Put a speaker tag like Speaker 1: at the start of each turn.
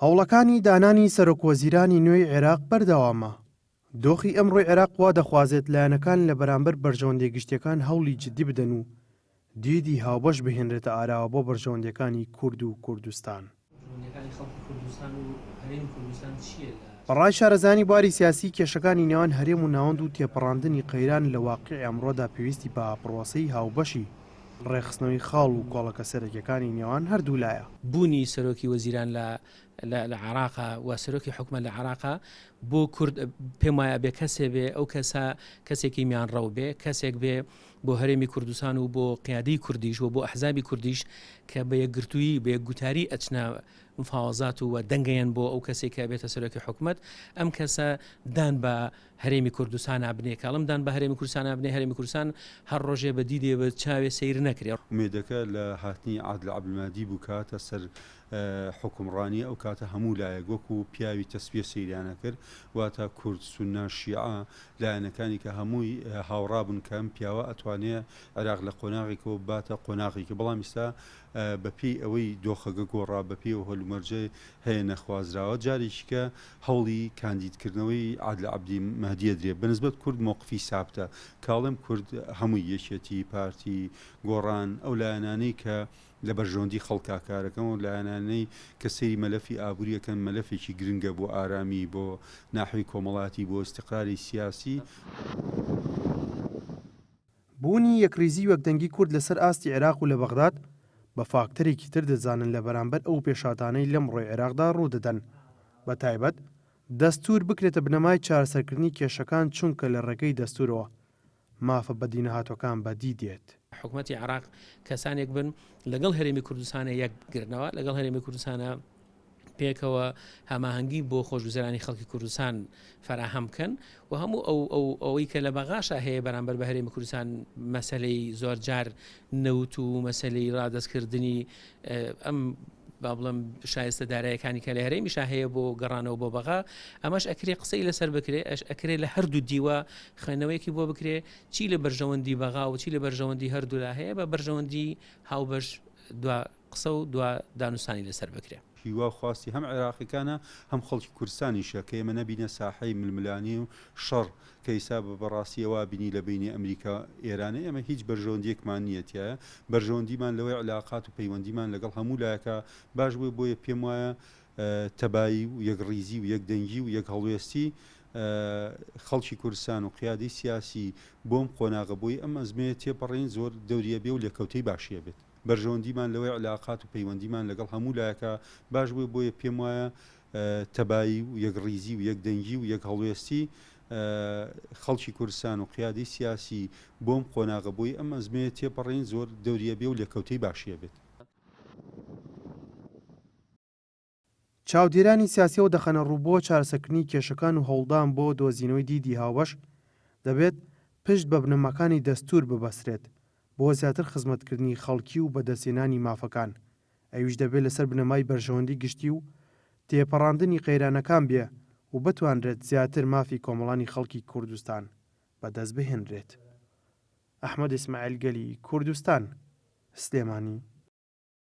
Speaker 1: هەوڵەکانی دانانی سەرۆکوەزیرانی نوێی عێراق بەردەوامە. دۆخی ئەمڕۆی عێراق وا دەخوازێت لایەنەکان لە بەرامبەر بەرژەوەندیە گشتیەکان هەوڵی جدی بدەن و دیدی هاوبەش بهێنرێتە ئاراوە بۆ بەرژەوەندیەکانی کورد و کوردستان. بە ڕای شارەزایانی بواری سیاسی کێشەکانی نێوان هەرێم و ناوەند و تێپەڕاندنی قەیران لە واقیعی ئەمڕۆدا پێویستی بە پڕۆسەی هاوبەشی ڕێکخستنەوەی خاڵ و کۆڵەکە سەرەکیەکانی نێوان هەردوولایە.
Speaker 2: بوونی سەرۆکی وەزیران لە لە عێراقا و سەرۆکی حکومەت لە عێراقا بۆ کورد پێم وایە بێ کەسێ بێ ئەو کەسە کەسێکی میانڕەو بێ کەسێک بێ بۆ هەرێمی کوردستان و بۆ قیادەی کوردیش و بۆ ئەحزابی کوردیش کە بە یەکگرتوویی بە یەکگوتاری ئەچنە مفاوەزات و دەنگەیەن بۆ ئەو کەسێک کە بێتە سەرۆکی حکومەت ئەم کەسە دان بە هەرێمی کوردستانا بنێ کاڵم دان بە هەرێمی کوردستانا بنێ هەرێمی کوردستان هەر ڕۆژێ بە دیدێ بە چاوێ سەیر نەکرێ.
Speaker 3: ئومێدەکە لە هاتنی عادل عەبدولمەهدی بوو کە هاتە سەر حوکمڕانی، ئەو کاتە هەموو لایەک وەکو پیاوی تەسفیە سەیریان ئەکرد، واتە کورد، سوننە، شیعە، لایەنەکانی کە هەمووی هاوڕا بوون کە ئەم پیاوە ئەتوانێ عێراق لە قۆناغێکەوە بباتە قۆناغێکی، بەڵام ئیستا بە پێی ئەوەی دۆخەکە گۆڕا، بە پێی ئەو هەلومەرجەی هەیە نەخوازراوە، جارێکیکە هەوڵی کاندیدکردنەوەی عادل عەبدی مەهدی ئەدرێ، بە نسبەت کورد مەوقفی سابتە، کاڵێم کورد هەمووی یەکێتی، پارتی، گۆڕان، ئەو لایەنانەی کە لە بەرژەوەندی خەڵکا کارەکەن و لایەنانەی کە سەیری مەلەفی ئابووری ئەکەن مەلەفێکی گرنگە بۆ ئارامی، بۆ ناحوی کۆمەڵاتی، بۆ ئیستقراری سیاسی.
Speaker 1: بوونی یەکڕیزی و یەکدەنگی کورد لەسەر ئاستی عێراق و لە بەغداد بە فاکتەرێکی تر دەزانن لە بەرامبەر ئەو پێشهاتانەی لەمڕۆی عێراقدا ڕوودەدەن بە تایبەت دەستوور بکرێتە بنەمای چارەسەرکردنی کێشەکان چونکە لە ڕێگەی دەستوورەوە مافە بەدینەهاتووەکان بەدی دێت.
Speaker 2: حکومەتی عێراق کەسانێک بن لەگەڵ هەرێمی کوردستانە یەک بگرنەوە، لەگەڵ هەرێمی کوردستانە پێکەوە هەماهەنگی بۆ خۆشگوزەرانی خەڵکی کوردستان فەراهەم بکەن و هەموو ئەو ئەو ئەوەی کە لە بەغاشا هەیە بەرامبەر بە هەرێمی کوردستان مەسەلەی زۆرجار نەوت و مەسەلەی ڕادەستکردنی ئەم با بڵێم شایستە دارایەکانی کە لە هەرێمیشا هەیە بۆ گەڕانەوە بۆ بەغا ئەمەش ئەکرێ قسەی لەسەر بکرێ ئەش ئەکرێ لە هەردوو دیوە خوێندنەوەیەکی بۆ بکرێ چی لە بەرژەوەندی بەغا و چی لە بەرژەوەندی هەردوولا هەیە بە بەرژەوەندی هاوبەش دوا قسە و دوا دانوستانی لەسەر بکرێ.
Speaker 3: هیوا و خواستی هەم عێراقیەکانە هەم خەڵکی کوردستانیشە کە ئێمە نەبینە ساحەی ململانێ و شەڕ کە ئیستا بە بەڕاستی ئەوا بینی لە بەینی ئەمریکا ئێرانە ئێمە هیچ بەرژەوەندیەکمان نیە تیایا بەرژەوەندیمان لەوەی علاقات و پەیوەندیمان لەگەڵ هەموو لایەکا باش بوێ بۆیە پێم وایە تەبایی و یەک ڕیزی و یەک دەنگی و یەک هەڵوێستی خەڵکی کوردستان و قیادەی سیاسی بۆم قۆناغە بۆی ئەم ئەزمەیە تێپەڕێین زۆر دەوری ئەبێ و لێکەوتەی باشی ئەبێت. بەرژەوەندیمان لەوەی علاقات و پەیوەندیمان لەگەڵ هەموو لایەکا باش بوێ بۆیە پێم وایە تەبایی و یەک ڕیزی و یەک دەنگی و یەک هەڵوێستی خەڵکی کوردستان و قیادەی سیاسی بۆم قۆناغە بۆی ئەم ئەزمەیە تێپەڕێین زۆر دەوری ئەبێ و لێکەوتەی باشی ئەبێت.
Speaker 1: چاودێرانی سیاسی ئەوە دەخەنەڕوو بۆ چارەسەرکردنی کێشەکان و هەوڵدان بۆ دۆزینەوەی دیدی هاوبەش، دەبێت پشت بە بنەماکانی دەستوور ببەسترێت بۆ زیاتر خزمەتکردنی خەڵکی و بەدەستهێنانی مافەکان، ئەویش دەبێت لەسەر بنەمای بەرژەوەندی گشتی و تێپەڕاندنی قەیرانەکان بێ و بتوانرێت زیاتر مافی کۆمەڵانی خەڵکی کوردستان بەدەستبهێنرێت. ئەحمەد ئیسماعیل گەلی کوردستان، سلێمانی.